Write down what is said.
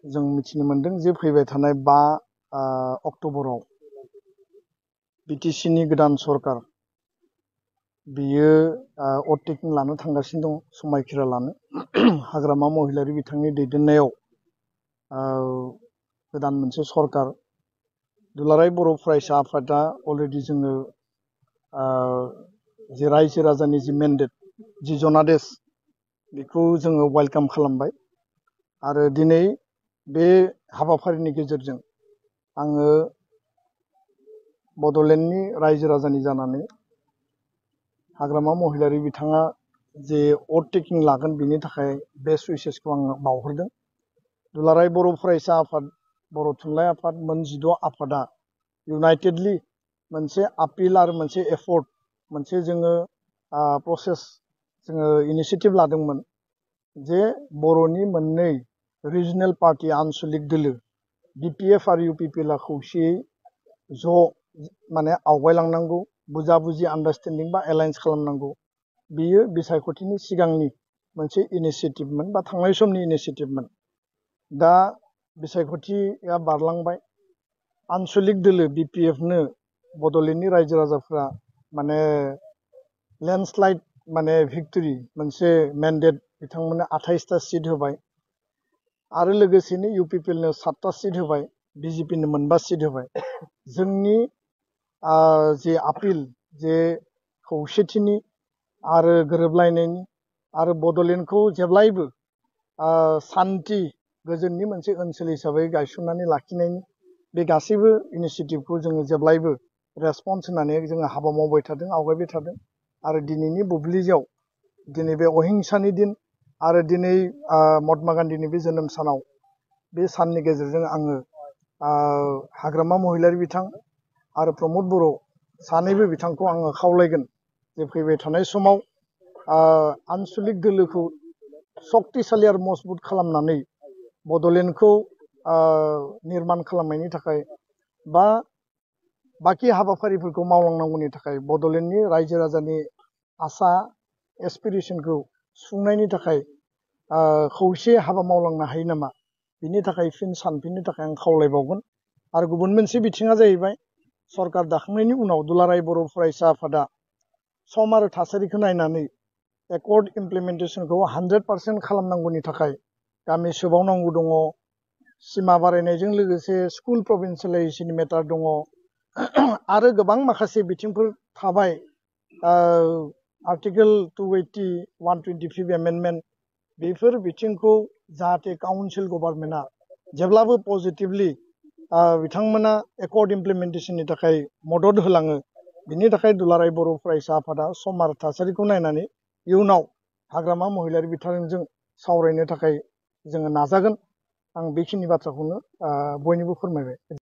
जों मिथिनो मोनदों जे फैबाय थानाय 5 अक्ट'बराव बिटिसिनि गोदान सरकार बियो अटेकिं लानो थांगासिनो दं समायखिरा लानो हाग्रामा महिलारि बिथांनि दैदेननायाव गोदान मोनसे सरकार दुलाराय बर' फरायसा आफादा अलरेडि जोङो जे रायजो राजानि जि मेन्डेट जि जनादेश बेखौ जोङो वेलकाम खालामबाय आरो दिनै बे हाबाफारिनि गेजेरजों आङो बड'लेण्डनि रायजो राजानि जानानै हाग्रामा महिलारि बिथाङा जे अटेकिं लागोन बिनि थाखाय बेस्ट उइसेसखौ आङो बावहरदों। दुलाराय बर' फरायसा आफाद बर' थुनलाइ आफाद मोन 16 आफादा इउनाइटेडलि मोनसे आपिल आरो मोनसे एफर्ट मोनसे जोङो प्रसेस जोङो इनिसियेटिभ लादोंमोन जे बर'नि मोननै रिजनेल पार्टी आनसलिक दोलो बिपिएफ आरो इउपिपिएलआ खौसेयै ज' माने आवगायलांनांगौ बुजा बुजि आन्डारस्टेन्डिं बा एलायन्स खालामनांगौ बियो बिसायख'थिनि सिगांनि मोनसे इनिसियेटिभमोन बा थांनाय समनि इनिसियेटिभमोन। दा बिसायख'थिया बारलांबाय आनसलिक दोलो बिपिएफनो बड'लेण्डनि रायजो राजाफ्रा माने लेन्डस्लाइड माने भिक्टरि मोनसे मेन्डेट बिथांमोननो 28टा सिट होबाय आरो लोगोसेनो इउपिपिएलनो 7टा सिट होबाय बिजेपिनो 9 सिट होबाय। जोंनि जे आपिल जे खौसेथिनि आरो गोरोबलायनायनि आरो बड'लेण्डखौ जेब्लायबो सान्थि गोजोननि मोनसे ओनसोल हिसाबै गायसननानै लाखिनायनि बे गासैबो इनिसियेटिभखौ जोङो जेब्लायबो रेसपन्स होनानै जोङो हाबा मावबाय थादों आवगायबाय थादों आरो दिनैनि बुब्लियाव दिनै बे अहिंसानि दिन आरो दिनै महात्मा गान्धीनि बे जोनोम सानाव बे साननि गेजेरजों आङो हाग्रामा महिलारि बिथां आरो प्रमद बर' सानैबो बिथांखौ आङो खावलायगोन जे फैबाय थानाय समाव आनसलिक दोलोखौ सक्तिशालि आरो मजबुत खालामनानै बड'लेण्डखौ निर्मान खालामनायनि थाखाय बा बाखि हाबाफारिफोरखौ मावलांनांगौनि थाखाय बड'लेण्डनि रायजो राजानि आसा एसपिरेसनखौ सुफुंनायनि थाखाय खौसे हाबा मावलांनो हायो नामा बिनि थाखाय फिन सानफिननो थाखाय आं खावलायबावगोन। आरो गुबुन मोनसे बिथिङा जाहैबाय सरकार दाखांनायनि उनाव दुलाराय बर' फरायसा आफादा सम आरो थासारिखौ नायनानै एकर्ड इमप्लिमेन्टेसनखौ 100% खालामनांगौनि थाखाय गामि सोबावनांगौ दङ सिमा बारायनायजों लोगोसे स्कुल प्रभिन्सियेलाइजेसन मेटार दङ आरो गोबां माखासे बिथिंफोर थाबाय आर्टिकेल 280 125 एमेन्डमेन्ट बेफोर बिथिंखौ जाहाथे काउन्सिल गभर्नमेन्टआ जेब्लाबो पजिटिभलि बिथांमोना एकर्ड इमप्लिमेन्टेसननि थाखाय मदद होलाङो बिनि थाखाय दुलाराय बर' फरायसा आफादा सम आरो थासारिखौ नायनानै इयुनाव हाग्रामा महिलारि बिथांजों सावरायनो थाखाय जोङो नाजागोन। आं बेखिनि बाथ्राखौनो बयनिबो फोरमायबाय।